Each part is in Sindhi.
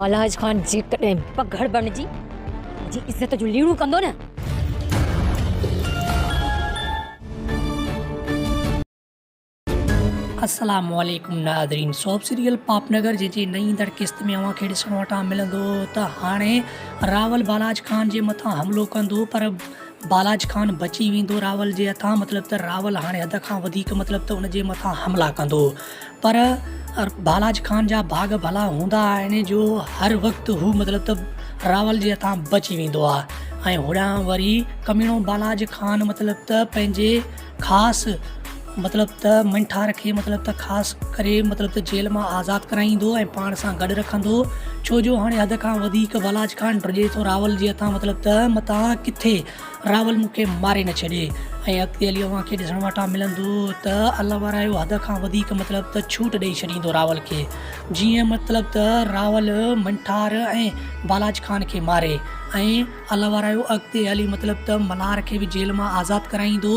الاج خان جيڪڏهن بگهڙ بڻجي منهنجي عزت جون ليڙون ڪندو نه. السلام عليڪم ناظرين سوپ سيريل پاپ نگر جنهن جي نئين ايندڙ قسط ۾ اوهان کي ڏسڻ وٽان ملندو ته هاڻي راول بالاچ خان جي مٿان حملو ڪندو پر بالاچ خان بچي ويندو راول جي هٿان مطلب ته راول هاڻي حد کان وڌيڪ مطلب ته ان جي مٿان حملا ڪندو پر بالاچ خان جا ڀاڳ ڀلا هوندا آهن جو هر وقت هو مطلب ته راول جي هٿان بچي ويندو آهي ۽ هوڏانهن وري ڪميڻو بالاچ خان مطلب ته پنهنجي خاص مطلب ته منٺار کي مطلب ته خاص ڪري مطلب ته جيل مان آزاد ڪرائيندو ۽ پاڻ سان گڏ رکندو ڇو جو هاڻي حد کان وڌيڪ بالاچ خان ڊڄي ٿو راول جي هٿان مطلب ته متان ڪٿي راول مون کي ماري نه ڇڏي ۽ اڳتي هلي اوهان کي ڏسڻ وٽان ملندو ته الله وارايو حد کان وڌيڪ مطلب ته ڇوٽ ڏئي ڇڏيندو راول کي جيئن مطلب ته راول منٺار ۽ بالاچ خان کي ماري ۽ الله وارايو اڳتي هلي مطلب ته ملهار کي به جيل مان آزاد ڪرائيندو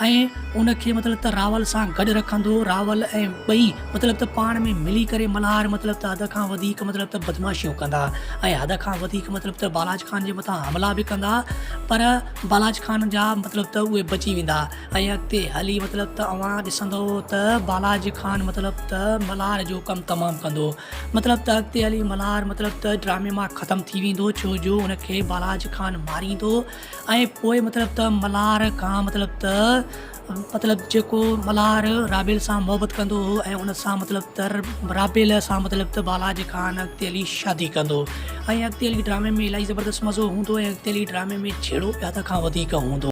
۽ ان کي مطلب ته راول سان گڏ رکندو، راول ۽ ٻئي مطلب ته پاڻ ۾ ملي ڪري ملهار مطلب ته حد کان وڌيڪ مطلب ته بدمعاشيون ڪندا ۽ حد کان وڌيڪ مطلب ته بالاچ خان جي مٿان حملا به ڪندا پر بالاچ خان جا مطلب ته اهي بچي ويندا ۽ اڳتي هلي مطلب ته اوهان ڏسندو ته بالاچ خان مطلب ته ملهار جو ڪم تمام ڪندو مطلب ته اڳتي هلي ملهار مطلب ته ڊرامي مان ختم ٿي ويندو ڇو جو ان کي بالاچ خان ماريندو ۽ پوء مطلب ته ملهار کان مطلب ته مطلب جيڪو ملهار رابيل سان محبت ڪندو هو ۽ ان سان مطلب ته رابيل سان مطلب ته بالاجي خان اڳتي هلي شادي ڪندو ۽ اڳتي هلي ڊرامي ۾ الاهي زبردست مزو هوندو ۽ اڳتي هلي ڊرامي ۾ جهيڙو به حد کان وڌيڪ هوندو.